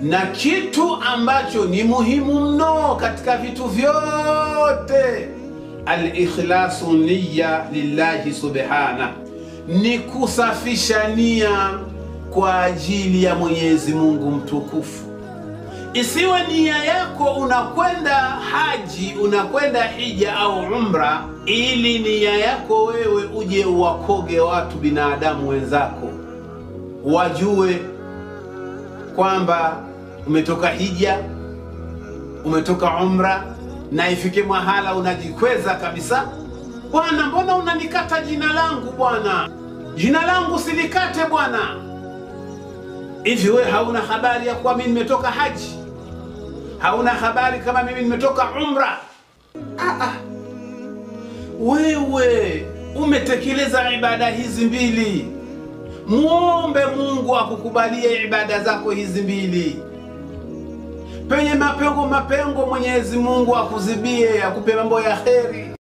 Na kitu ambacho ni muhimu mno katika vitu vyote, al-ikhlasu niyya lillahi subhana, ni kusafisha nia kwa ajili ya Mwenyezi Mungu mtukufu. Isiwe nia yako unakwenda haji, unakwenda hija au umra, ili nia yako wewe uje uwakoge watu binadamu wenzako, wajue kwamba umetoka hija, umetoka umra, na ifike mahala unajikweza kabisa. Bwana, mbona unanikata jina langu bwana? Jina langu silikate bwana. Hivi wewe hauna habari ya kuwa mimi nimetoka haji? Hauna habari kama mimi nimetoka umra? Wewe umetekeleza ibada hizi mbili. Muombe Mungu akukubalie ibada zako hizi mbili. Penye mapengo mapengo, Mwenyezi Mungu akuzibie, akupe mambo ya kheri.